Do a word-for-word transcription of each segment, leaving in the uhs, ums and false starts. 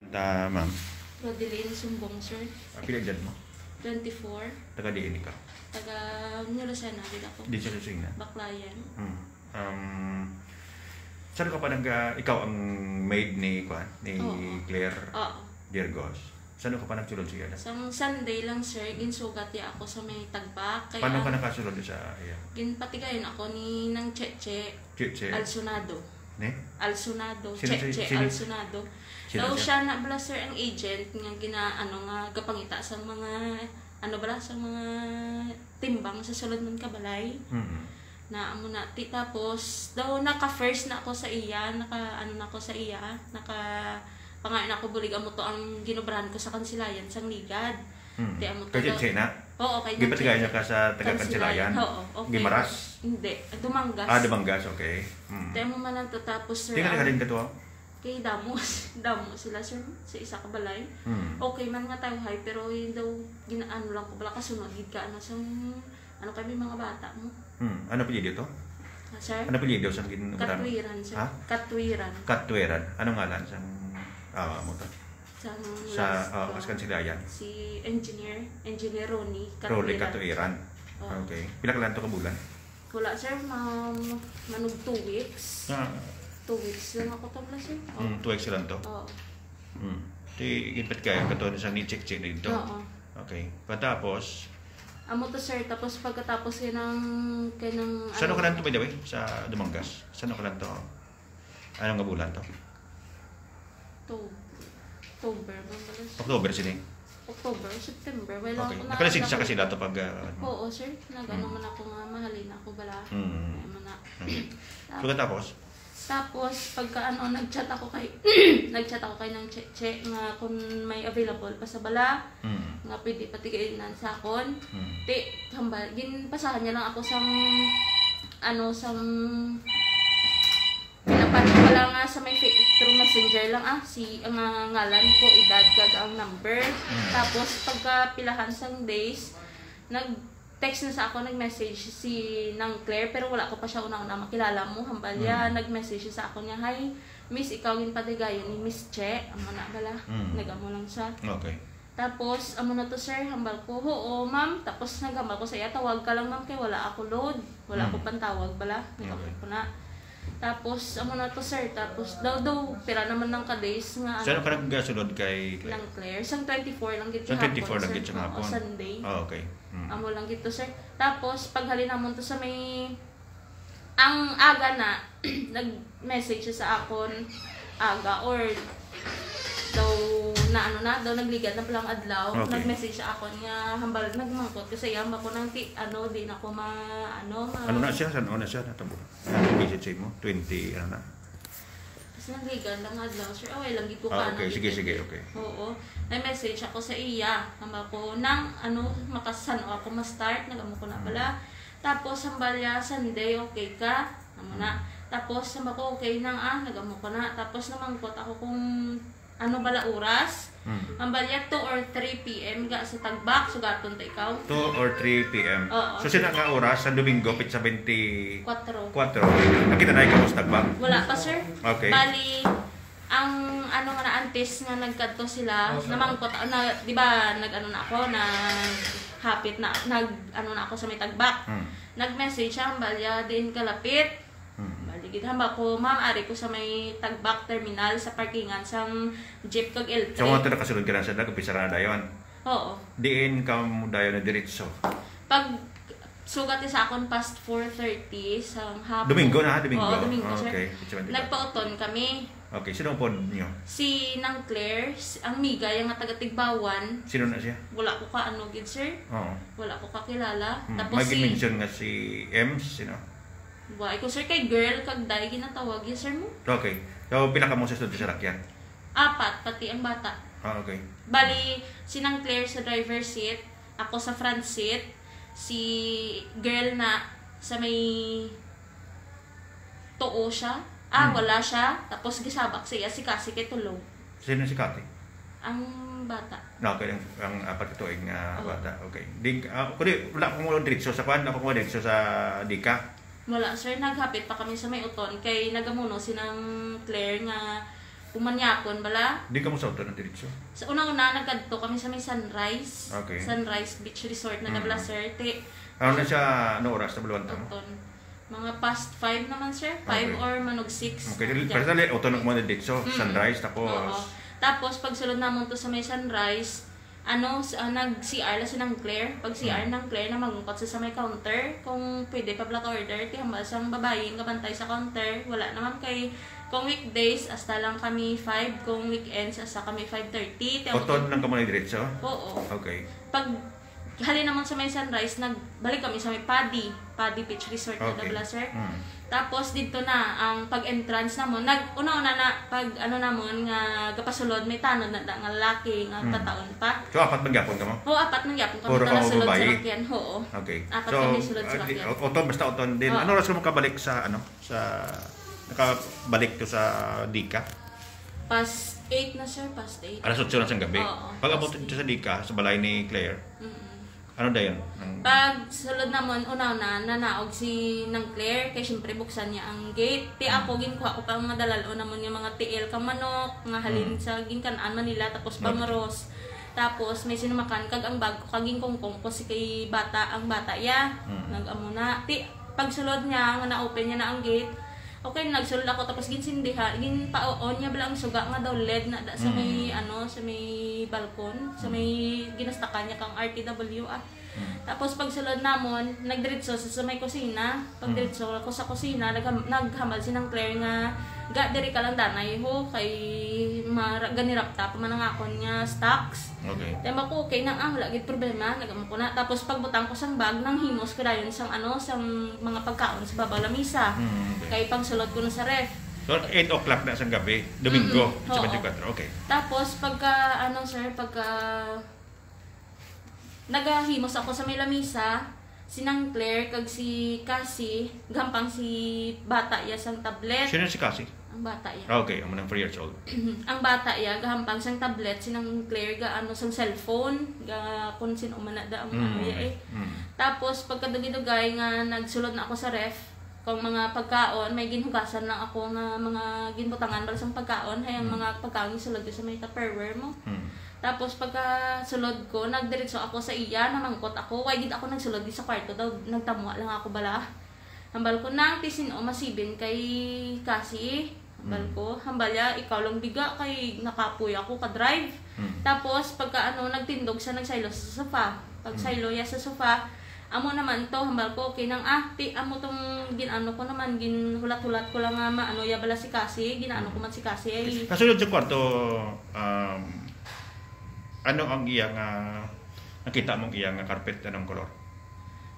Ta, ma'am. Rodeline Sumbong, sir. Ah, pila edad mo? Twenty-four. Taga diin ikaw? Taga New Lucena, gid ako. Di sa Lucena? Baclayan. Hmm. Um, saan ka pa nag, ah, ikaw ang maid ni, kuan, ni Oo. Claire Oo. Virgos? Saan ka pa nagsulod siya? Sang Sunday lang, sir, ginsugat niya ako sa may tagbak. Kaya Paano ka ang nakasulod sa iya? Ginpatigayon ako ni Nang Cheche Cheche? Alsonado. Ni? Alsonado. Sino si, Cheche sino? Alsonado. Sino Daw siya? Siya na bala, sir, ang agent nga gina-, ano, nga gapangita sa mga, ano bala, sa mga timbang sa sulod man ka balay. Mm. Na amo na, ti, tapos, daw naka-first na ako sa iya, naka, ano na ako sa iya, naka, pangayo na ako bulig, amo to ang ginubrahan ko sa kansilayan sang ligad. Mm. Ti, amo to Kay daw. Cheche na? Oo, kay Gipatigayon Cheche. Niya ka sa taga Kansilayan? Kansilayan? Oo, okay. Guimaras? Hindi, Dumangas. Ah, Dumangas, okay. Mm. Ti, amo man lang to, tapos, sir, Di ka ang naghalin ka to, ah? Kay damo, damo sila, sir, sa isa ka balay. Hmm. Okay man nga tawhay, pero yun daw, ginaano lang ko, bala kasunod gid ka, ano, sa, ano kami, mga bata mo. Hmm. Ano apelyido to? Ah, sir? Ano apelyido sa gin-, Katwiran, sir. Ha? Katwiran. Katwiran. Anong ngalan sang, ah, mo to? Sang Sa, last ah, ko, sa Kansilayan? Si Engineer, Engineer Ronnie Ronnie Katwiran. Katwiran. Oo. Okay. Pila ka lang to ka bulan? Wala, sir. Ma-, manog two weeks. Ah. Two weeks lang ako tabla, sir. Oh. Mm, two weeks lang to? Oo. Mm. Ti, ginpat kayo, kato na sa ni-check-check na dito? Oo. Okay. Pagkatapos? Amo to, sir. Tapos pagkatapos yun ang, kay nang, Saan ano ka lang to, by the way? Sa Dumangas? Saan ka lang to? Ano nga bulan to? To-, October, ba pala siya? October sini? October, September. Wala Okay. ako na Nakalasing siya kasi nakita. Dato pag, ah, ano? Oo, sir. Nag-ano Mm. man ako nga, mahalin ako bala. Mm. Kaya man na. Mm. Tap-, So, katapos? tapos, pagka ano, nag-chat ako kay, nag-chat ako kay nang Cheche nga kung may available pa sa bala, Mm. nga pwede patigayon sa akon. Mm. Ti, hambal, ginpasahan niya lang ako sang, ano, sang Pinapan ko lang nga sa may fa-, through messenger lang, ah, si, ang, ah, ngalan ko, edad, kag ang number. Mm. Tapos, pagka pilahan sang days, nag-text na sa ako, nag-message si Nang Claire, pero wala ko pa siya una-una makilala mo. Hambal niya, Mm. nag-message siya sa ako niya, "Hi, Miss, ikaw ginpatigayon ni Miss Che." Amo na bala. Mm. Nag-amo lang siya. Okay. Tapos, amo na to, sir, hambal ko, "Oo, ma'am." Tapos, naghambal ko sa iya, "Tawag ka lang, ma'am, kay wala ako load. Wala Hmm. ako pantawag bala." Nag-, Okay. ako na. Tapos, amo na to, sir. Tapos, daw, daw, pira naman ng ka-days nga, Saan ano, ka nagsulod kay Claire? Nang Claire. Sang twenty-four lang gid Sa gihapon, twenty-four lang sir. gid sa Oo, hapon? Sunday. Ah, okay. Hmm. Amo lang gid to, sir. Tapos, paghalin namon to sa may Ang aga na, nag-message siya sa akon, aga, or daw na ano na, daw nagligad na palang adlaw. Okay. Nag-message siya akon nga, hambal, nagmangkot ko sa iya, hambal ko nang ti-, ano, di na ko ma-, ano, ma- Ano na siya? San-, ano na siya? Natabo. Ano message sa imo? Twenty, ano na? Tapos nagligad lang adlaw, sir. Away lang gid ko Ah, ka, okay. ano, Sige, gid. sige, okay. Oo. May message ako sa iya. Hambal ko, nang, ano, makasan-o ako ma-start, nag-amo ko na Mm. pala. Tapos, hambal niya, "Sunday, okay ka?" Amo na. Mm. Tapos, hambal ko, "Okay na, ah, nag-amo ko na." Tapos, namangkot ako kung ano bala oras. Mm. Hambal niya, two or three P M ga sa Tagbak, sugaton ta ikaw. Two or three P M. Oo. So, sina nga oras, sa Domingo, petsa twenty-four? Kuwatro. Nakita na ikaw sa Tagbak? Wala pa, sir. Okay. Bali, Ang ano nga na, antes nga nagkadto sila, Oh, sir. namangkot, ah, na, di ba, nag-ano na ako, naghapit na, nag-ano na ako sa may Tagbak. Hmm. Nag-message siya, hambal niya, "Diin ka lapit?" Hmm. Bali, gid, hambal ko, "Ma'am, ari ko sa may Tagbak terminal, sa parkingan sang jeep kag L three." So, mo ito nakasulod ka na sa Tagbak, umpisa ka na dayon? Oo. Diin ka mo dayon na diretso? Pag sugat sa akon past four thirty sa hapon. Domingo na, ha? Domingo? Oo, Domingo, Ah, sir. Okay. It's a Nagpauton kami. Okay, sino pod niyo? Si Nang Claire, s-, ang miga, yung nga taga Tigbawan. Sino na siya? Wala ko ka, ano, gid, sir. Oo. Wala ko kakilala. Hmm. Tapos May si ginmention nga si Ems, sino? Wa, ikaw, sir, kay girl, kag day, ginatawag, yes, sir, mo? Okay. So, pila ka mo sa sulod sa sarakyan? Apat, pati ang bata. Ah, okay. Bali, si Nang Claire sa driver seat, ako sa front seat, si girl na sa may tuo siya. Ah, Hmm. wala siya. Tapos gisabak siya si Cassie kay tulog. Sino si Kati? Ang bata. No, kaya ang, ang apat ka tuig nga Oo. bata. Okay. Di, ah, kundi, wala akong wala diretso sa kwan, wala akong wala diretso sa Dika. Wala, sir. Naghapit pa kami sa may uton. Kay nagamuno si Nang Claire nga Manyakon bala. Di ka mo sa Oton ang diretso? Sa una-una, nagkadto kami sa may Sunrise. Okay. Sunrise Beach Resort na Mm. Nablaserte. Ano na siya, ano oras na buluhan ta mo? Oton. Mga past five naman, sir. Five Okay. Or manog six. Okay, dili, Diyan. Pero dali, Oton ang mga diretso. Mm. Sunrise, tapos Oo. Tapos, pagsulod namon to sa may Sunrise, ano, s- ah, nag-C R la si Nang Claire. Pag C R Mm. Nang Claire, namangkot sa, sa may counter kung pwede pa bala ka order. Ti hambal sang babayi nga bantay sa counter. Wala naman kay, kung weekdays, hasta lang kami five. Kung weekends, hasta kami five thirty. Ti ang Oton lang ka mo na diretso? Oo. Okay. Pag halin naman sa may Sunrise, nagbalik kami sa may Paddy. Paddy Beach Resort na Okay. Dabla, sir. Mm. Tapos dito na ang pag-entrance namon. Nag una-una na pag ano namon nga gapasulod may tanod na da nga lalaki nga Mm. pataon pa. So, apat man gyapon ka mo? Oo, apat man gyapon kami Puro ka mga sulod babayi? Salakyan. Oo. Okay. Apat So, kami sulod ah, di- salakyan. o- oton, basta oton. Then, Oo. Ano oras ka makabalik sa, ano, sa, nakabalik to sa Dika? Past eight na, sir. Past eight. Alas otso na sang gabi. Oo, Pag abot past dito eight. Sa Dika, sa balay ni Claire, Mm-mm. Ano dayon? Ang Pag sulod namon, unaw na, nanaog si Nang Claire, kay siyempre buksan niya ang gate. Ti ako, Mm. ginkuha ko pa ang mga dalal-on namon nga mga tiil kang manok, nga halin Mm. sa ginkan-an man nila, tapos Manok. Pamaros. Tapos may sinumakan kag ang bag ko, kag ginkongkong ko si kay bata, ang bata iya. Mm. Nag-amo na. Ti, pagsulod niya, nga na-open niya na ang gate, okay, nagsulod ako, tapos ginsindihan, ginpa-on niya bala ang suga nga daw led na da sa may, Mm. ano, sa may balkon, sa Mm. may ginastakan niya kang R T W, ah. Mm. Tapos pagsulod namon, nagdiretso sa, sa may kusina. Pagdiretso ako sa kusina, nagham-, naghambal si Nang Claire nga, "Ga, diri ka lang danay ho, kay mara-, ganirapta pa man ang akon nga stocks." Okay. Ti hambal ko, "Okay na, ah, wala gid problema." Nag-amo ko na. Tapos pagbutang ko sang bag, nanghimos ko dayon sang, ano, sang mga pagkaon sa babaw lamisa. Mm, okay. Kay pagsulod ko na sa ref. So, eight o'clock na sang gabi, Domingo, Mm, sa oo. Twenty-four. Okay. Tapos pagka, ano, sir, pagka nagahimos ako sa may lamisa, si Nang Claire kag si Cassie, gahampang si bata iya sang tablet. Sino si Cassie? Ang bata iya. Ah, okay, amo nang four years old. Ang bata iya, gahampang sang tablet, si Nang Claire ga, ano, sang cellphone, ga, kung sino man na da ang Mm, ano iya okay. Eh. Mm. Tapos, pagkadugay-dugay nga nagsulod na ako sa ref, kung mga pagkaon, may ginhugasan lang ako nga mga ginbutangan bala sang pagkaon, hay ang Mm. mga pagkaon isulod ko sa may Tupperware mo. Mm. Tapos pagka sulod ko, nagdiretso ako sa iya, namangkot ako. Why gid ako nagsulod di sa kwarto daw, nagtamwa lang ako bala. Hambal ko, "Nang, ti sin-o masibin kay Cassie?" Hambal Mm. ko, hambal ya, "Ikaw lang biga kay nakapoy ako ka drive." Mm. Tapos pagka ano, nagtindog siya, nagsaylo sa sofa. Pag Mm. saylo ya sa sofa, amo naman to, hambal ko, okay nang, ah, ti, amo tong gin-ano ko naman, ginhulat-hulat ko lang nga maano ya bala si Cassie, gin-ano ko Mm. man si Cassie, ay. Kasulod sa kwarto, um, Ano ang iya nga nakita mong iya nga carpet? Anong kolor?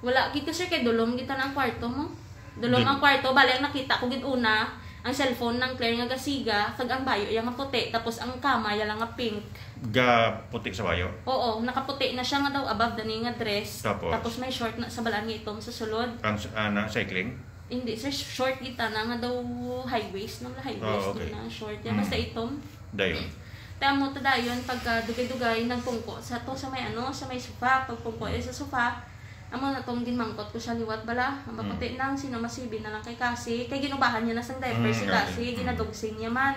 Wala gid ko, sir, kay dulom gid tanan ang kwarto mo. Dulom Dul- ang kwarto, bali ang nakita ko gid una, ang cellphone nang Claire nga gasiga, kag ang bayo iya nga puti, tapos ang kama iya lang nga pink. Ga puti sa bayo? Oo, nakaputi na siya nga daw above dani nga dress. Tapos? Tapos may short na sa balaan nga itom sa sulod. Ang s-, ah, na cycling? Hindi, sir, short gid tana nga daw high waist, no? High Ah, waist okay. Na short. Yan, Mm. Basta itom. Dayon. Ti amo to dayon, pagka dugay-dugay, nagpungko sa to, sa may ano, sa may sofa. Pagpungko Mm. Iya sa sofa, amo na tong ginmangkot ko siya liwat bala. Ang Mm. Maputi nang, sino masibin na lang kay Cassie. Kay ginubahan niya na sang diaper Mm, si okay. Cassie, Mm. Ginadugsing niya man.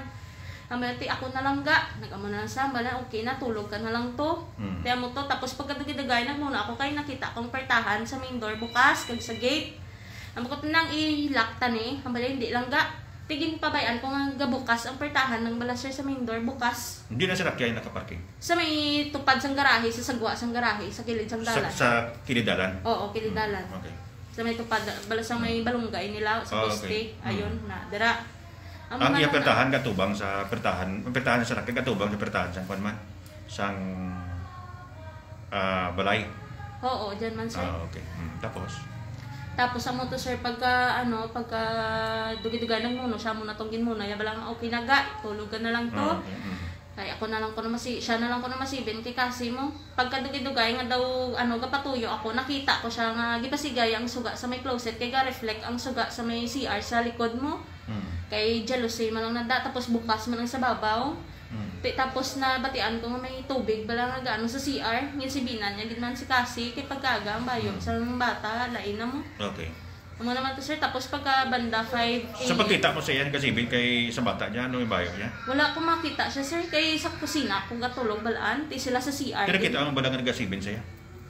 Ang bala, ti ako na lang ga. Nag-amo na lang siya, bala, okay na, tulog ka na lang to. Mm. Ti amo to, tapos pagka dugay-dugay, nagmuna ako kay nakita kong pertahan sa main door bukas, kag sa gate. Ang bukod nang i-lock ta ni, ang bala hindi lang ga. Ti ginpabay-an ko nga gabukas ang pertahan nang bala, sir, sa main door bukas. Hindi na sila kaya nakaparking? Sa may tupad sang garahe, sa sagwa sang garahe, sa kilid sang Sa, dalan. Sa kilid dalan? Oo, kilid Hmm, dalan. Okay. Sa may tupad, bala sa may balunggay nila, sa Ah, poste. Okay. Hmm. Ayun, na, dira. Ang Ang mga iya nang- pertahan katubang sa pertahan, ang pertahan sa lakay katubang sa pertahan sang kwan man? Sang, ah, balay? Oo, dyan man, sir. Ah, okay. Hmm, tapos? Tapos amo to, sir, pagka, ano, pagka dugay-dugay nagmuno siya, amo na tong ginmuna, ya bala nga, "Okay na ga, tulog ka na lang to." Ah, okay. Hmm. Kay ako na lang kuno masi-, siya na lang kuno masibin kay Cassie mo. Pagka dugay-dugay nga daw, ano, gapatuyo ako, nakita ko siya nga gipasiga ya ang suga sa may closet, kay ga-reflect ang suga sa may C R sa likod mo. Hmm. Kay jalousie man lang nanda, tapos bukas man ang sa babaw. Hmm. Ti-, tapos nabatian ko nga may tubig bala nga gaano sa C R, ginsibinan niya gid man si Cassie, kay pagkaaga ang bayo Hmm. sa bata, lain na mo. Okay. Amo naman to, sir. Tapos pagka banda five a m. Sa pagkita mo sa iya, nagkasibin kay sa bata niya, ano yung bayo niya? Wala ko makita siya, sir. Kay sa kusina ako gatulog, balaan. Ti sila sa C R. Pero din. Kita ang bala nga nagkasibin sa iya?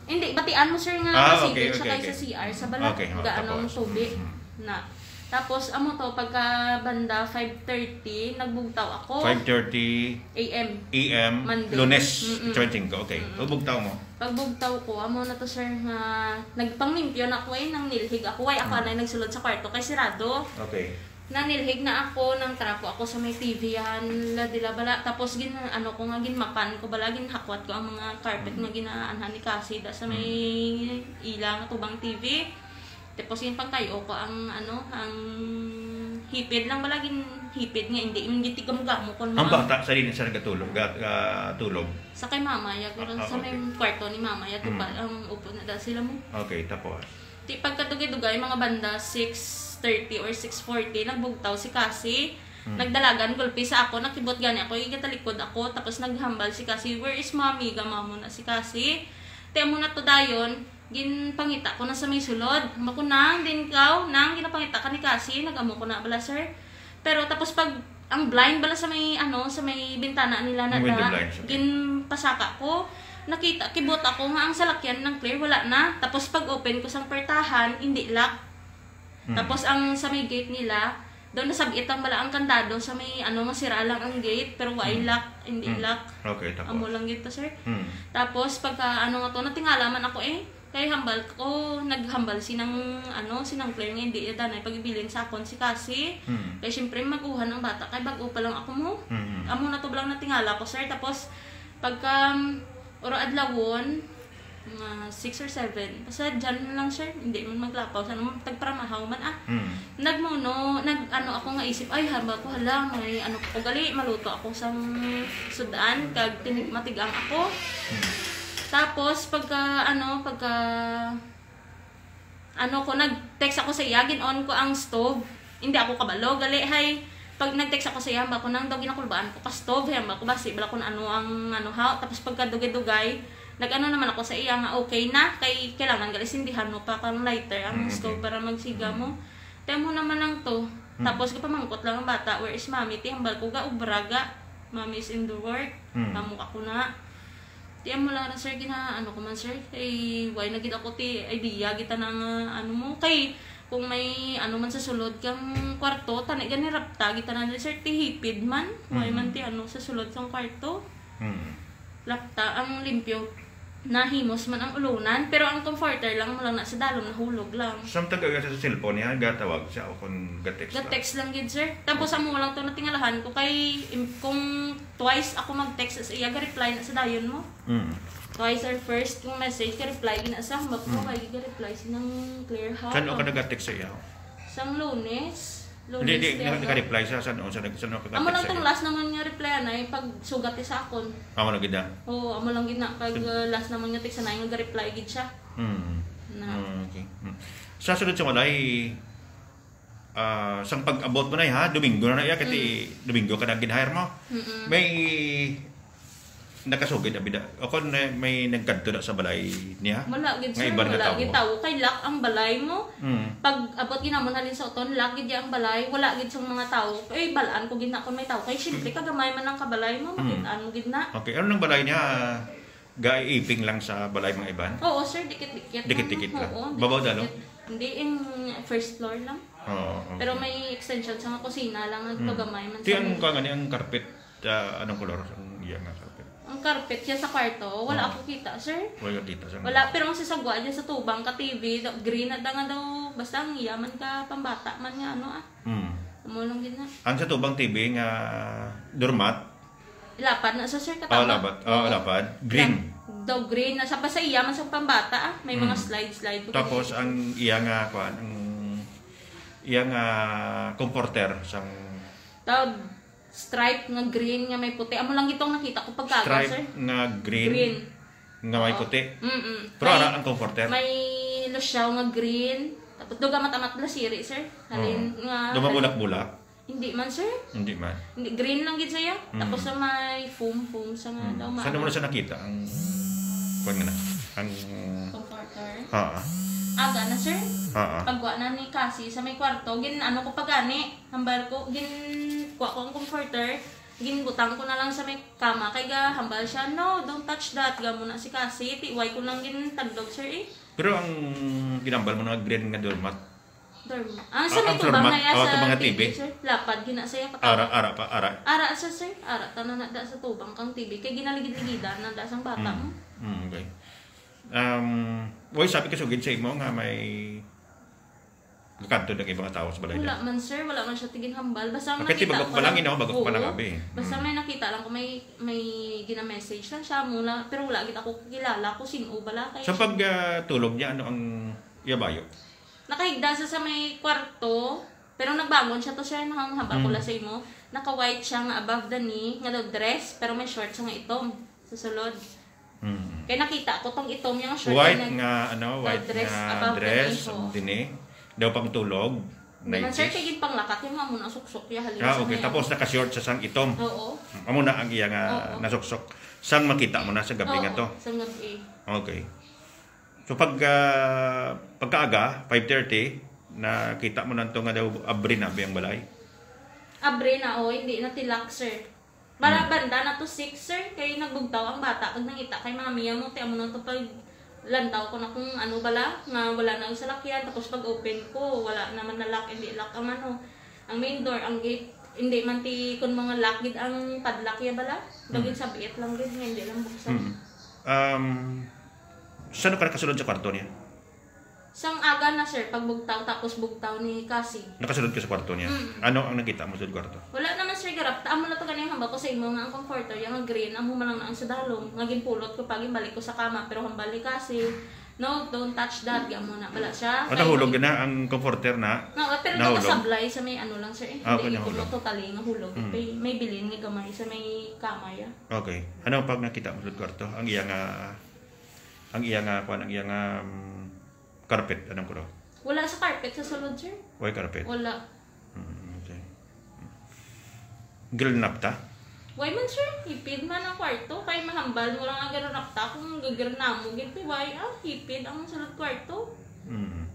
Hindi, batian mo, sir, nga Ah, kasibin okay, siya okay, kay okay. Sa C R. Sa bala, Okay, oh, gaano ang tapos? Tubi Mm. na. Tapos, amo to, pagka banda five thirty, nagbugtaw ako. Five thirty A M. A M, Monday. Lunes, Mm-mm. twenty-five. Okay. Mm-mm. Pagbugtaw mo? Pagbugtaw ko, amo na to, sir, nga nagpanglimpyo na ako eh, nang nilhig ako. Way ako Mm. anay nagsulod sa kwarto kay sirado. Okay. Nanilhig na ako, nang trapo ako sa may T V yan, la, di la bala. Tapos gin, ano ko nga, ginmapan ko bala, ginhakwat ko ang mga carpet Mm. nga ginaanhan ni Cassie da sa may Mm. ila nga tubang T V. Tapos yung pangkayo ko ang, ano, ang hipid lang bala, gin hipid nga, hindi, hindi tigamo-gamo kon Ang mga bata sa din sa nagatulog, ga-, ga-, tulog? Sa kay mama, ya, Ah, ah, sa may okay. kwarto ni mama, ya, Mm. tupa, ang upo na da sila mo. Okay, tapos? Di pagkadugay-dugay, mga banda six thirty or six forty, nagbugtaw si Cassie. Mm. Nagdalagan, gulpi sa ako, nakibot gani ako, igatalikod ako, tapos naghambal si Cassie, "Where is mommy?" Gamamo na si Cassie. Ti amo na to dayon, ginpangita ko na sa may sulod. Amo ko, "Nang, din kaw, nang, ginapangita ka ni Cassie?" Nag-amo ko na bala, sir. Pero tapos pag, ang blind bala sa may, ano, sa may bintana nila na Ang window da, blinds, okay. ginpasaka ko. Nakita, kibot ako nga ang salakyan ng clear, wala na. Tapos pag open ko sang pertahan, hindi lock. Hmm. Tapos ang sa may gate nila, daw nasabit ang bala ang kandado sa may, ano, masira lang ang gate, pero wala Hmm. lock, hindi Hmm. lock. Okay, tapos? Amo lang gid to, sir. Hmm. Tapos pagka, ano nga to, natingala man ako eh. Kay hambal ko, naghambal sinang, ano, sinang clear nga hindi danay pagibilin sa akon si Cassie. Hmm. Kay siyempre, maguhan ang bata, kay bag-o pa lang ako mo. Hmm. Amo na to lang natingala ko, sir. Tapos, pagka, um, oro adlawon, mga six or seven. Basta dyan lang, sir. Hindi man maglapaw. Sa ano, tagparamahaw man, ah. Hmm. Nagmuno, nag, ano ako nga isip, "Ay, hamba ko, hala, may ano ko gali, maluto ako sang sudan, kag tinig-, matigang ako." Hmm. Tapos, pagka, ano, pagka, ano ko, nag-text ako sa iya, gin-on ko ang stove. Hindi ako kabalo, gali, hay, pag nag-text ako sa iya, hamba ko nang daw ginakulbaan ko ka stove, hay, hamba ko, basi, bala kung ano ang, ano, ha, tapos pagka dugay-dugay, nag-ano naman ako sa iya nga okay na, kay kailangan gali sindihan mo pa kang lighter ang Mm, stove okay. para magsiga Mm. mo. Ti amo naman lang to. Mm. Tapos gapamangkot lang ang bata, "Where is mommy?" Ti hambal ko, "Gaobra ga. Mommy is in the work." Mm. Amo ako na. Ti amo lang na, sir, gina-, ano ko man, sir. Kay, why na gid ako ti idea, gid ta na nga, ano mo. Kay, kung may, ano man sa sulod kang kwarto, tani gani rapta, gid ta na, sir, ti hipid man. Why Mm. man ti, ano, sa sulod sang kwarto. Mm. Lapta ang limpyo. Nahimos man ang ulunan, pero ang comforter lang mo lang na sa dalom, nahulog lang. Samtang kag sa cellphone niya, gatawag siya o kung ga-text lang? Ga-text lang gid, sir. Tapos Okay. amo lang to natingalahan ko kay im-, kung twice ako mag-text sa iya, ga-reply na sa dayon mo. Mm. Twice or first kung message, ga-reply gina sa hambak mo, Mm. kay ga-reply sinang clear ha. Saan ka nag-text sa iya? Sang Lunes. Hindi, Lunes, di, di, Tiago. Naka-reply siya. Saan, saan, saan, saan Amo lang tong last naman nga reply, anay, pag sugat sa akon. Amo lang gid na? Oo, amo lang gid na. Pag, Sud- uh, last naman nga text, anay, nga reply gid siya. Hmm. Na. Hmm, okay. Hmm. Sa sulod sa walay, ah, sang pag-abot mo na, ha? Domingo na na iya, kati Mm. Domingo ka na gin-hire mo. Mm-mm. May nakasugid, abida. O kon, eh, may nagkadto na sa balay niya? Wala gid, Nga sir. iban nga Wala tawo? gid tawo. Kay lock ang balay mo. Mm. Pag abot gid namon halin sa uton, lock gid ang balay. Wala gid sang mga tawo. Eh, balaan ko gid na kung may tawo. Kay siyempre, Mm. kagamay man ang kabalay mo. Mm. Makitaan mo gid na. Okay. Ano nang balay niya? Gaiping lang sa balay mga iban? Oo, sir. Dikit-dikit lang. Dikit-dikit lang. Oo, Babaw dalo? dikit-dikit. Hindi, yung first floor lang. Oo, okay. Pero may extension sa nga kusina lang, Mm. nagpagamay man Ti sa ang mga kuwan nga ni, ang carpet, ah, anong kolor? Ang iya nga carpet? Ang carpet siya sa kwarto, wala Oo. ako kita, sir. Wala kita sa Wala, pero ang sasagwa dyan sa tubang ka T V, daw, green na da nga daw, basta ang iya man ka pambata man nga, ano, ah. Hmm. Amo lang gid na. Ang sa tubang T V nga doormat? Lapad na sa, sir, Oh, katama. lapad. Oh, Oo. lapad. Green. Daw green na sa, basta iya man sa pambata, ah. May mga Hmm. slide-slide. Tapos, ang iya nga, kuwan, ang iya nga comforter sang Daw stripe nga green nga may puti. Amo lang gid tong nakita ko pagkagaw, Stripe sir. nga green Green. nga may Oo. puti. Mm-mm. Pero May, ara ang comforter? may lusyaw nga green. Tapos duga matamat blasiri, sir. Halin Oo. nga Dumabulak-bulak? Hindi man, sir. Hindi man. Hindi, green lang gid siya. Mm. Tapos sa may foam, foam sa nga Mm. daw Saan ma- naman siya nakita? Ang Kuwan nga na. Ang... Comforter. Ah, ah. Aga na, sir. Ah, ah. Pagwa na ni Cassie sa may kwarto, gin-ano ko pa gani, hambal ko, gin-, kuha ko ang comforter, ginbutang ko na lang sa may kama, kay ga hambal siya, "No, don't touch that." Gamo na si Cassie, tiway ko lang gintandog, sir, eh. Pero ang ginambal mo na green nga doormat, Dorm. Ang sa Ah, may ang tubang floor mat. Na iya Oh, sa tubang nga T V, T V. Sir. Lapad, gina sa iya. Ara, ara pa, ara. Ara sa, sir. Ara, tanan na da sa tubang kang T V. Kay ginaligid-ligidan na da sang bata Mm. mo. Mm, okay. Um, way, sabi ka sugid sa imo nga may gakanto na kay mga tao sa balay Wala na. Man, sir. Wala man siya tigin hambal. Basta ang Apete, nakita bagok ko pa lang, lang. Ino, bagok pa lang, Oo. Abi. Basta Mm. May nakita lang ko, may, may gina-message lang siya muna. Pero wala gid ako kilala kung sino bala. Kay Sa siya pag, ah, tulog niya, ano ang iyabayo? Nakahigda siya sa may kwarto, pero nagbangon siya to, sir, nang hambal ko Mm. lang sa imo. Naka-white siya nga above the knee, nga daw dress, pero may short siya nga itom sa sulod. Mm. Kay nakita ko tong itom yung short White na nga, ano, daw white dress nga above the dress, knee, ho. Dini. Daw pang tulog, Di man, sir, nighties. Kay ginpanglakat yung amo na suksok ya halin Ah, sa okay. May Tapos ano. Naka-short siya sang itom. Oo. Amo na ang iya nga Oo. Nasuksok. Sang makita mo na sa gabi Oo, nga to? Sa gabi. Okay. So, pag, ah, pagkaaga, five thirty, nakita mo na to nga daw abri na ba ang balay? Abri na, o, hindi na tilak, sir. Para Hmm. Banda na to six, sir, kay nagbugtaw ang bata kag nangita kay mga miya mo, ti amo na to pag lantaw ko na kung ano bala, nga wala na ang salakyan, tapos pag open ko, wala naman na lock, hindi lock ang ano, ang main door, ang gate, hindi man ti kun mga lock gid ang padlock ya bala, daw Hmm. Gid sabiit lang gid, nga hindi lang buksan. Hmm. Um, saan ka nakasulod sa kwarto niya? Sang aga na, sir, pagbugtaw, tapos bugtaw ni Cassie. Nakasulod ka sa kwarto niya? Mm. Ano ang nakita mo sa kwarto? Wala naman, sir, garapta. Amo na to ganing hambal ko sa imo nga ang comforter, yung green, amo man lang na ang sa dalom. Nga ginpulot ko pa, ginbalik ko sa kama, pero hambal ni Cassie, "No, don't touch that." Gamo na, bala siya. O, nahulog na ang comforter na? No, pero Nahulog? Nakasablay sa may ano lang, sir, eh. Ah, okay, Hindi ko nahulog. Totally nga hulog. Mm. May, may bilin nga gamay sa may kama, ya. Okay. Ano pag nakita mo sa kwarto? Ang iya nga, ang iya nga, kwan, ang iya nga, um, Carpet, anong kuno? Wala sa carpet sa sulod, sir. Why carpet? Wala. Hmm, okay. Granapta? Why man, sir? Hipid man ang kwarto. Kay mahambal mo lang ang granapta kung gagranamo. Gid, why? Ah, hipid ang sulod kwarto. Hmm.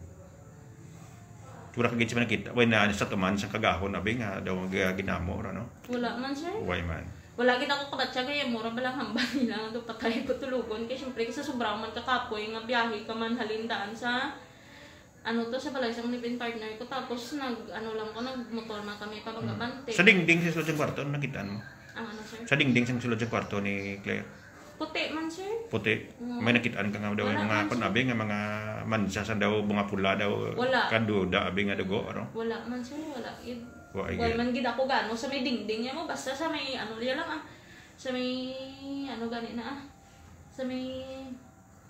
Wala ka gid siya nakita. Why na sa tuman sa kagahon, abi nga daw ang ginamo, no? Wala man, sir. Why man? Wala gid ako kabatsyag, kay mura ba lang hambal nila nga patay ko tulugon. Kay syempre, sa sobrang man kakapoy nga biyahe ka man halin daan sa, ano to, sa balay sang live-in partner ko. Tapos nag, ano lang ko, nagmotor man kami pa Mm. Bagabante. Sa dingding sa sulod sa kwarto, ano nakita mo? Ang ano, sir? Sa dingding sa sulod sa kwarto ni Claire? Puti man, sir. Puti? Mm. May nakitaan ka nga daw Wala mga man, sir. Kunabi nga mga mansa sa daw, mga pula daw, Wala. Kaduda, abi nga dugo, ano? Wala man, sir. Wala gid. Wa, Wala gid. Man gid ako gano sa may dingding niya mo. Basta sa may ano niya lang, ah. Sa may ano gani na, ah. Sa may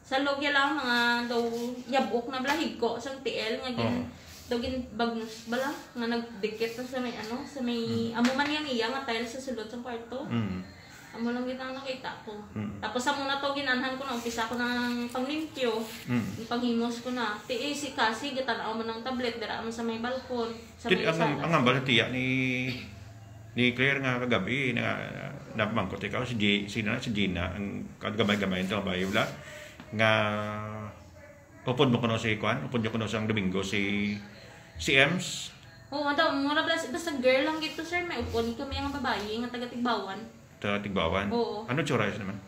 salog niya lang, mga daw yabok na bala, higko sang tiil nga gin-, Oo. Daw ginbagnos bala, nga nagdikit na sa may ano, sa may, Mm. Amo man yang iya nga tile sa sulod sa kwarto. Mm. Amo lang gid ang nakita ko. Mm. Tapos amo na to, ginanhan ko na, umpisa ko ng panglimpyo. Mm. Yung panghimos ko na. Ti, eh, si Cassie, gitanaw mo ng tablet, dira mo sa may balkon, sa Kini may ang, sala. Ang hambal sa tiya ni, ni Claire nga kagabi, na, napamangkot ikaw, si G-, si, na, si Gina, ang gamay-gamay nito, nga bayo, wala, nga, upod mo kuno si, kuan, upod niyo kuno sang Domingo, si, si Ems? Oo, daw, mura bala, basta girl lang gito, sir, may upod kami ang babayi, nga taga Tigbawan. Taga Tigbawan? Oo. Ano tsura yun naman?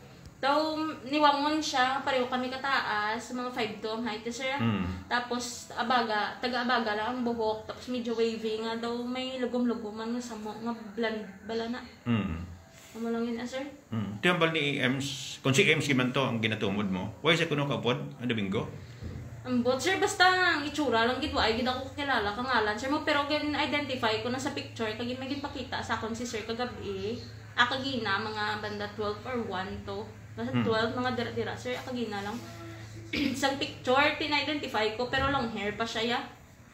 Daw, niwangon siya, pareho kami kataas, mga five two ang height, sir. Hmm. Tapos, abaga, taga-abaga lang ang buhok, tapos medyo wavy nga daw, may lugom-lugoman nga samo, nga blonde bala na. Hmm. Amo lang yun, ah, sir. Hmm. Ti hambal ni Ems, kung si Ems man to ang ginatumod mo, why siya kuno kaupod, ang Domingo? Ambot, sir, basta ang itsura lang gid, wa gid ako kakilala ka ngalan, sir, mo, pero gin-identify ko na sa picture, kag may ginpakita sa akon si sir kagabi. Akagina, mga banda twelve or one to. Basta Hmm. Twelve, mga dira-dira, sir, akagina lang. Sa picture, tina-identify ko, pero long hair pa siya, ya.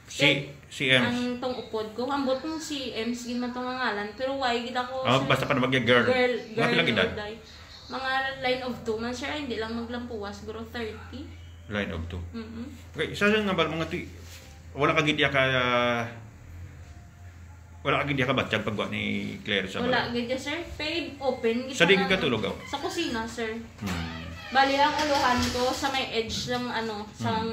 Si, Kay si Ems. Ang tong upod ko, ambot kung si Ems gid man tong ngalan, pero why gid ako, Oh, sir? Basta pa na magya girl. Girl, Mga girl, pilang edad? Day. Mga line of two man, sir, ay, hindi lang maglampuwa, siguro thirty. Line of two. Mm-mm. Okay, sa nga ba, mga ti-, wala ka gid ka, wala ka gid ka batyag pagwa ni Claire sa Wala balay? Gid ya, sir. Pay open gid Sa di ka na, katulog, oh? Sa kusina, sir. Hmm. Bali, ang ulohan ko sa may edge ng ano, sang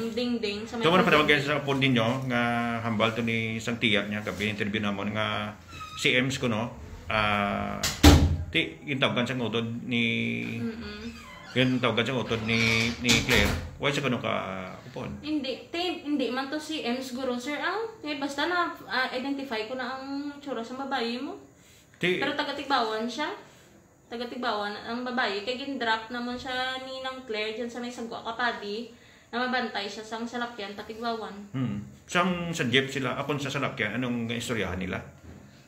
dingding, sa may Ito mo na panawag kayo sa upod ninyo nga hambal to ni sang tiya niya, kag interview namon nga si Ems ko, no? Ah, ti, yung tawgan sa utod ni, Mm-mm. yung tawgan sa utod ni, ni Claire. Why sa kuno ka upod? Hindi, te, hindi man to si Ems guro, sir. Ang, eh, basta na ah, identify ko na ang tsura sa babayi mo. Ti, Pero taga Tigbawan siya. Taga Tigbawan ang babayi. Kay gin-drop namon siya ni Nang Claire dyan sa may sagwa kapadi na mabantay siya sang salakyan pa Tigbawan. Hmm. Sang sa jeep sila, akon sa salakyan, anong istoryahan nila?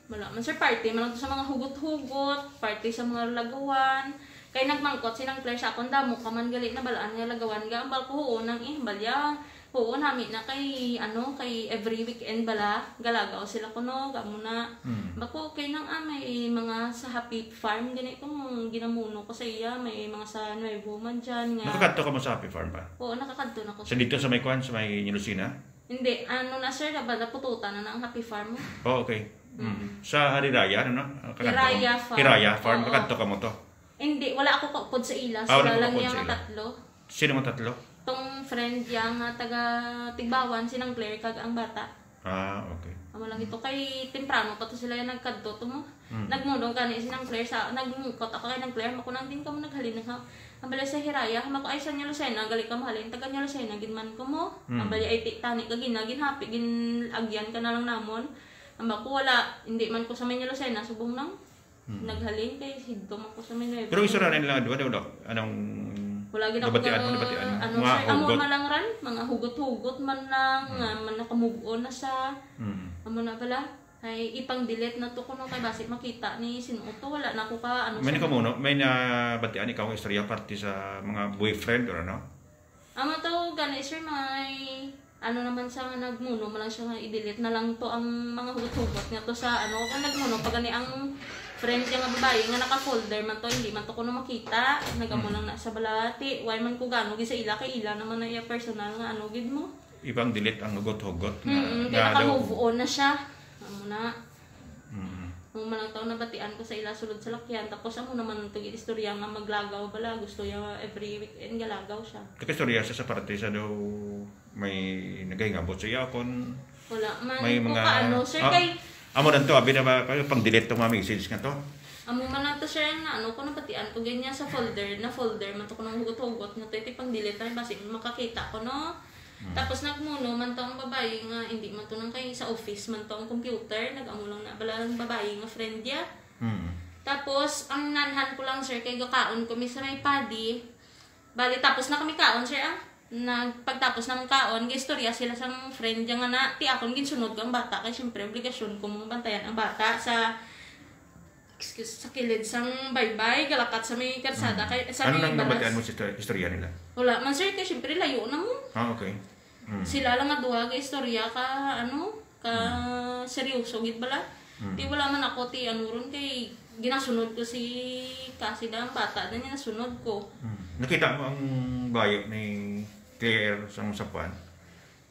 Wala man, sir, party man lang to sa mga hugot-hugot, party sa mga lagawan. Kay nagmangkot si Nang Claire sa akon, damo ka man gali na balaan nga lagawan ga. Ambal ko, huo nang eh, balya. Oo, nami na kay, ano, kay every weekend bala, galagaw sila kuno, gamo na. Hmm. Bako, okay nang, ah, may mga sa Happy Farm, gani itong ginamuno ko sa iya, may mga sa Nuevo man dyan nga. Nakakadto ka mo sa Happy Farm ba? Oo, nakakadto na ko. Sa dito sa may kwan, sa may Lucena? Hindi, ano na, sir, naba-, napututan na na ang Happy Farm. Oh, okay. Mm. Mm. Sa Hariraya, ano na? Kakadto ka mo? Hiraya Farm. Hiraya Farm, Oo. kakadto ka mo to? Hindi, wala ako kaupod sa ila. Ah, wala Sila ka lang kaupod iya sa nga ila. tatlo. Sino nga tatlo? Tong friend iya nga taga Tigbawan, si Nang Claire, kag ang bata. Ah, okay. Amo lang ito. Kay temprano pa to sila yung nagkadto to mo. Mm. Nagmulong ka ni si Nang Claire sa, nagmungkot ako kay Nang Claire, makunang din ka mo naghalin ha. Ang bali sa Hiraya, hama ko, "Ay, sa New Lucena, gali ka mahalin, taga New Lucena, gin man ko mo." Mm. Ang bali ay ti-, tani ka gina, ginhapi, gin-agyan ka na lang namon. Ang bako wala, hindi man ko sa may New Lucena, subong lang. Hmm. Naghalin kay hidto man ko sa may Nueva. Pero istorya na nila duha daw, Doc? Anong Wala gid ako nabatian mo, ka-, nabatian mo? ano, Mga sir, amo hugot? man lang ran, mga hugot-hugot man lang, Hmm. nga man naka-move on na siya. Hmm. Amo na pala. Ay, ipang-delete na to kuno kay basi makita ni sin-o to. Wala na ako ka, ano, May sir. nakamuno, may nabatian ikaw nga istorya parte sa mga boyfriend or ano? Amo to, gani, sir, may ano naman siya nga nagmuno, man lang siya nga i-delete na lang to ang mga hugot-hugot nga to sa ano, kung nagmuno pa gani ang friend niya nga babayi nga naka-folder man to, hindi man to kuno makita, nagamo Hmm. lang na sa balati, why man ko gano gid sa ila, kay ila naman na iya personal nga ano gid mo. Ipang-delete ang hugot-hugot nga, Mm, kay nga daw naka-move on na siya. Amo na. Mm. Ang malang taon nabatian ko sa ila sulod sa lakyan, tapos amo naman to gid istorya nga maglagaw bala, gusto niya every weekend galagaw siya. Nakaistorya siya sa parte sa daw may nagahingabot sa iya kon Wala man may ko mga, kaano, sir, ah, kay amo lang to, abi na ba, kayo pang-delete tong mga message nga to? Amo man lang to, sir, na ano ko nabatian ko ganyan sa folder, na folder man to ko nang hugot-hugot nga to, ito pang-delete na, basi makakita ko, no? Hmm. Tapos nagmuno man to ang babayi nga, hindi man to nang kay sa office man to ang computer, nag-amo lang na bala ang babayi nga friend niya. Hmm. Tapos, ang nanhan ko lang, sir, kay gakaon ko mi sa may padi. Bali, tapos na kami kaon, sir, ah. Nag-, pagtapos ng kaon, gaistorya sila sang friend niya nga na, ti akon ginsunod ko ang bata, kay siyempre, obligasyon ko mong bantayan ang bata sa, excuse, sa kilid sang baybay, galakat sa may karsada, Hmm. kay, sa Ano may nang baras. nabatian mo sa istor-, istorya nila? Wala man, sir, kay siyempre, layo na mo. Ah, okay. Mm. Sila lang nga duha ga istorya ka, ano, ka Mm. seryoso gid bala. Mm. Di wala man ako ti ano ron kay ginasunod ko si Cassie da, ang bata din ginasunod ko. Mm. Nakita mo ang bayo ni Claire sa sapan?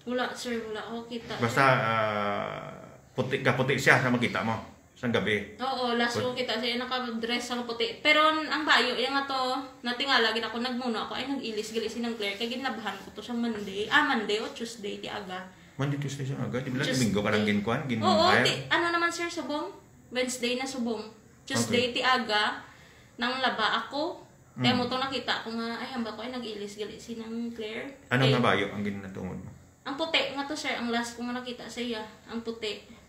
Wala, sir, wala ako kita. Basta, ah, puti, kaputi siya sa makita mo. Sang gabi. Oo, last Put- ko kita siya, naka-dress sa puti. Pero ang bayo, yung nga to, natingala, gid ako, nagmuno ako, ay, nag-ilis, gali si Nang Claire, kay ginlabhan ko to siyang Monday. Ah, Monday o Tuesday, ti aga. Monday, Tuesday siya aga? Di ba lang Tuesday. Domingo ka lang ginkuan? Gin-, Oo, hire? Ti, ano naman, sir, subong? Wednesday na subong. Tuesday, Okay. ti aga, nang laba ako. Kaya Mm. mo to nakita ko nga, ay, hamba ko, ay, nag-ilis, gali si Nang Claire. Ano Kay nga bayo ang ginatungod mo? Ang puti nga to, sir, ang last ko nga nakita sa iya, ang puti.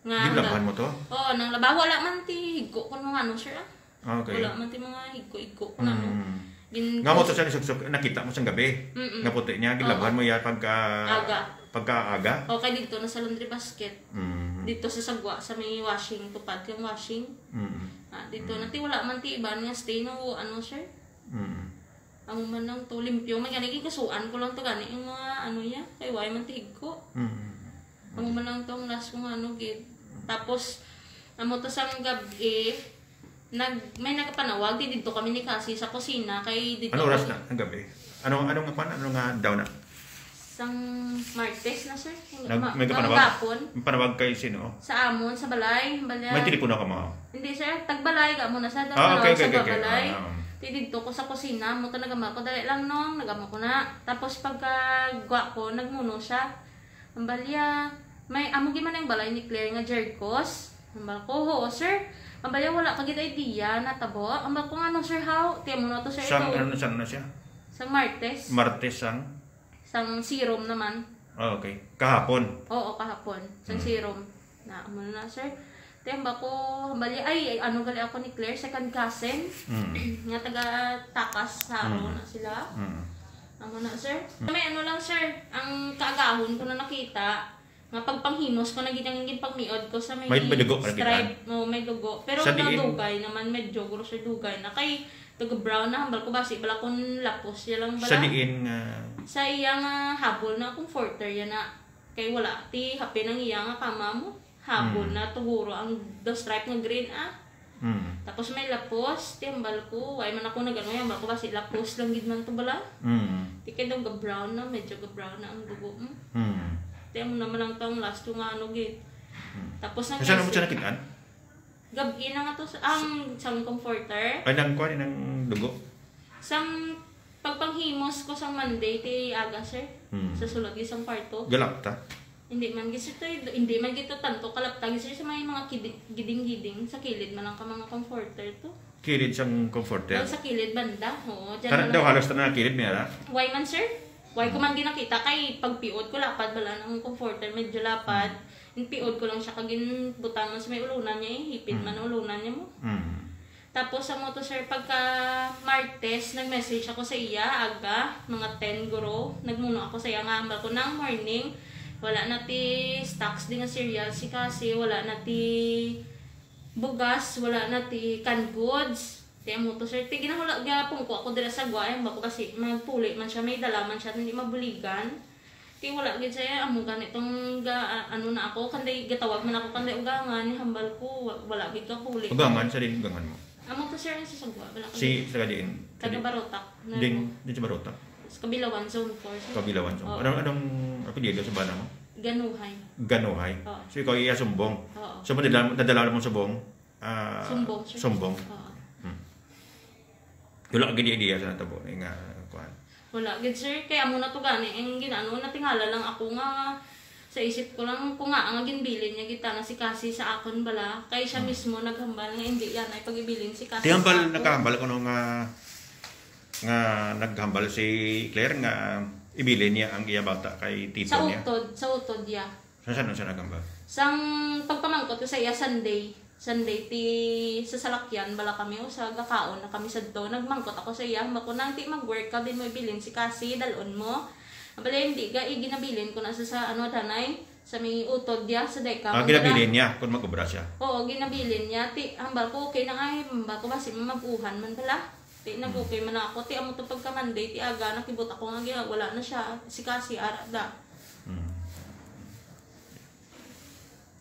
Nga Ginlabahan ang mo to? Oo, nang laba. Wala man ti higko ko nung ano, sir, ah. Ah, okay. Wala man ti mga higko-higko ko ano. Mm. Gin- Nga mo to siya nisuksok, nakita mo sang gabi? Mm-mm. Nga puti niya, ginlabahan Oo. mo iya pagka-, Aga. pagka-aga? Okay, dito na sa laundry basket. Mm. Dito sa sagwa, sa may washing, tupad kang washing. Mm. Ah, dito Mm. na ti wala man ti iban nga stain o ano, sir. Mm. Amo man lang to, limpyo. May gani, gikasuan ko lang to gani, yung mga ano niya, kay why man ti higko. Mm. Amo man lang to, ang last ko nga ano, gid. Tapos, amo to sang gabi, nag-, may nagpanawag, di dito kami ni Cassie sa kusina, kay dito Ano oras kami na? Ang gabi? Ano, ano nga pan? Ano nga daw na? Sang Martes na, sir. Nag-, Ma-, may kapanawag? Maghapon. May panawag kay sino? Sa amon, sa balay, balay. May telepono ka mo? Hindi, sir. Tagbalay, ka mo na sa Ah, okay, okay, sa okay, okay. balay. Ah, um. Ti didto ko sa kusina, amo to nagamba ko, "Dali lang, Nong," nagamba ko na. Tapos pagkagwa ko, nagmuno siya. Ang balya, may amo gid man ang balay ni Claire nga Jercos. Ang bal ko, "Oo, sir." Ang balya, wala ka gid idea natabo. Ang bal ko, "Ngano, sir, how?" Ti amo na to, sir, Sang, ikaw. Ano, sang na siya? Sang Martes. Martes sang? Sang serum naman. Ah, okay. Kahapon? Oo, kahapon. Sang Mm. serum. Na, amo na, sir. Ti ang bako, hambali, ay, ay, ano gali ako ni Claire, second cousin, Mm. nga taga Takas, Saro Mm. na sila. Mm. Amo na, sir. Mm. May ano lang, sir, ang kaagahon ko na nakita, nga pagpanghimos ko na gid ang ginpagmiod ko sa may May, may dugo ka na stripe, kita? Oh, may dugo. Pero Sa diin? nadugay naman, medyo grosso dugay na. Kay, taga brown na, hambal ko, basi bala kung lapos siya lang bala. Sa diin nga? Sa iya nga habol na, comforter yan na. Kay wala, ti hapin ang iya nga kama mo. Habol Mm. na, tuguro ang the stripe nga green, ah. Mm. Tapos may lapos, ti hambal ko, way man ako nag-ano, hambal ko, basi lapos lang gid man to bala. Mm. Ti kay daw ga-brown na, medyo ga-brown na ang dugo mo. Mm. Ti amo naman lang tong last ko nga ano gid. Mm. Tapos nag-, Saan mo siya nakit-an? Gab-i na nga to sa, ang sang comforter. Ay, nang kuwan, nang dugo? Sang pagpanghimos ko sang Monday, ti aga, sir. Hmm. Sa sulod, isang kwarto. Galapta? Hindi man, gid, sir, to, hindi man gid to tanto kalapta, gid, sir, sa may mga kidi-, giding-giding, sa kilid man lang ka mga comforter to. Kilid sang comforter? Daw sa kilid banda, oo. Dyan Kana lang daw ka. halos tanan kilid niya, ra? Why man, sir? Why ko Hmm. man ginakita? Kay pagpiot ko, lapad bala ang comforter, medyo lapad. Hmm. Yung piot ko lang siya, kag ginbutang man sa may ulunan niya, eh. Hipit Hmm. man ang ulunan niya mo. Hmm. Tapos, amo to, sir, pagka Martes, nag-message ako sa iya, aga, mga ten guro. Nagmuno ako sa iya nga, hambal ko, "Nang, morning, wala na ti stocks di nga cereal si Cassie, wala na ti bugas, wala na ti canned goods." Ti amo to, sir. Ti ginahula, gapungko ako dira sa gwa, eh, hambal ko, basi magpuli man siya, may dala man siya, hindi mabuligan. Ti wala gid siya, amo gani tong ga-, ano na ako, kanday gatawag man ako, kanday ugangan, ni hambal ko, wa-, wala gid ka huli. Ugangan, sa diin ugangan mo? Amo to, sir, ang sa sagwa, wala ka Si, gid. sa diin? Sa Taga di-, Barotac, Ding, Narbo. Di sa Barotac? Sa Kabilawan, Zone four, sir. Kabilawan, Zone four. Oo. Anong, anong apelyido sa bana mo? Ganuhay. Ganuhay. Oo. So, ikaw iya Sumbong? Oo. So, madala-, nadala mo Sumbong? Ah, Sumbong, sir. Sumbong. Oo. Hmm. Wala gid idea sa natabo, eh, nga, kuwan. Wala gid, sir. Kay amo na to gani, ang ginano, natingala lang ako nga sa isip ko lang kung nga ang ginbilin niya gid tana si Cassie sa akon bala. Kay siya Hmm. mismo naghambal nga hindi yan ay pag-ibilin si Cassie Ti hambal, sa akon. nakahambal ko no nga, nga naghambal si Claire nga ibilin niya ang iya bata kay tito Sa niya. utod, sa utod, ya. Sa saan siya naghambal? Sang pagpamangkot ko sa iya, Sunday. Sunday, ti sa salakyan, bala kami, o sa gakaon na kami sadto. Nagmangkot ako sa iya, hambal ko, "Nang ti mag-work ka, din mo ibilin si Cassie, dalon mo." Ang bala, hindi ga, eh, ginabilin ko na sa, sa, ano, danay, sa may utod diya, sa Deka, Ah, Mandala. ginabilin niya kung mag-obra siya? Oo, ginabilin niya. Ti, hambal ko, okay na nga, eh, hambal ko, basi mag-uhan man bala. Ti, Hmm. nag-okay man ako. Ti, amo to pagka Monday, ti aga, nakibot ako nga, gi-, wala na siya. Si Cassie, ara, da.